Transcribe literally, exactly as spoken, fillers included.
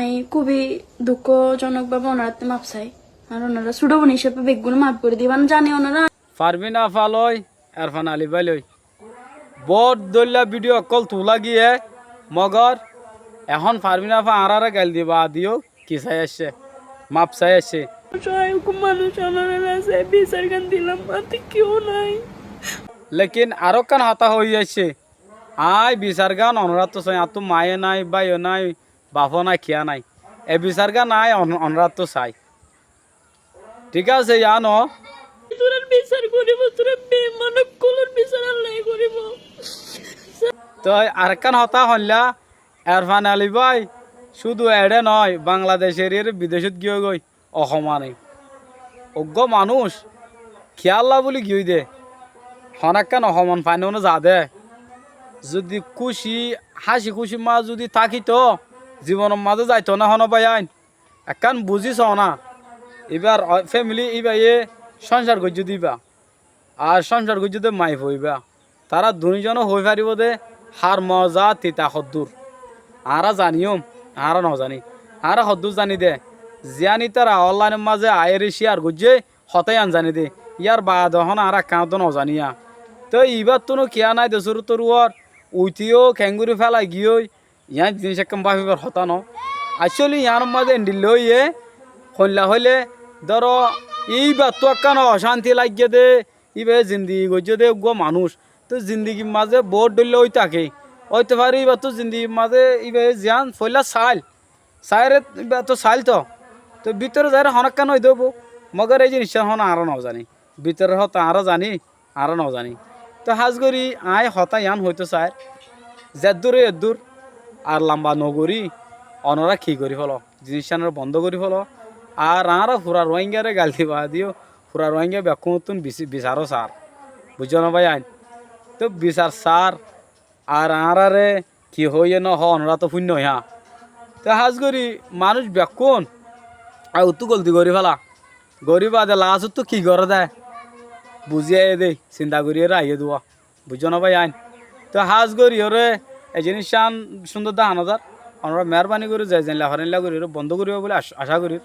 Añí kúbi dukójonok bábe onoráttu maf sai. Ar onorá cúdo bóin hísabe beggúne maf gorí diba, zani onorá. Farmin afa loi, Erfan Ali bái loi. Bóut dóilla bídiyo ókkol tulá giyé, mogor ehón Farmin afa añáráre gail diba adiyó ki sai aiccé, maf sai aiccé. Sóai ukkum manúic onoráre asé, bisar gán dilam, añáttu kiyó nái. Lekin arókkan hotá hoói aiccé, aññí bisar gán onoráttu sai, añáttu maáiyo nái, báiyo nái, bafó nái, kiyá nái. E bisar gán aññí on-, onoráttu sai. Thík asé, yián ó. Tuáñrar bisar goríbo, tuáñra beiman ókkolór bisar Allaye goríbo. Toi arekkán hotá hoillá, Erfan Ali bái cúdu eçé noó, Bangladec eriyóre bidecót giyói goi, ohomani. Uggúa manúic kiyálla bóli giyói dé, honó ekkán ohoman fainóne zaá dé. Zudi kúci, háñci kúcir mazé zudi tákito, zibonor mazé zaito ná honó báiyain. Ekkán buzí soóna, íbar o-, fémili íbayé cóñsar goijjé dé íba, ar cóñsar goijjé dé maiyafua íba. Tará duní zone hoói faribóu dé hár moza tita hoddúr. Añára zaníyum, añára nozaní. Añára hoddúr zaní dé, ziyán ítara onlainor mazé aiyére cíyar goijjé, hotá yián zaní dé. Yárbaade ehón añára ekkán oddó nozaníya. Toi ibáttunó kiyá nái dé cúruttor uore, uité yó keéngorí félai giyói, yián ziníc ekkán báfibar hotá noó. Accóli yiánor mazé endilla óiye, hoilla hoilé, dóro, íbattú ekkán ocánti laiggé dé, íbayé zindigi goijjé dé uggúa manúic. Tói zindigir mazé boóut dóilla ói táke. Óito fare íbattú zindigir mazé íbayé ziyán foóila saáil, saáire íbattú saáil toó. Tói bítore zaiyóre honókkan ói dóibou. Mogor é ziníccán honó añára nozaní. Bítoror hotá añára zaní, añára nozaní. Tói hás gorí aññí hotá yián hoitóu sair, zeddúr ói eddúr, ar lamba nogorí, onorá ki gorí féloo, ziníccánore bondó gorí féloo. Ar añára fura Ruáingaré gail diba adiyó, fura Ruáinga bekkúnottún bis-, bisaró saár. Buijjó né báiyain? Tói bisar saár, ar añáráre ki hoóiye nohoó, onorá toó fúinno óiya. Te hás gorí manúic bekkún aguttú golti gorí féla. Gorí baade laásottú ki goré dé? Buzí aiyé dé, sinta goríyoré aiyé dé. Buijjó né báiyain? Te hás goríyoré e ziníccán cúndor dé hanazar. Onorá meérbani gorí ze zeilla farénlla goríyoré bondó goríba bóli ac-, acá gorír.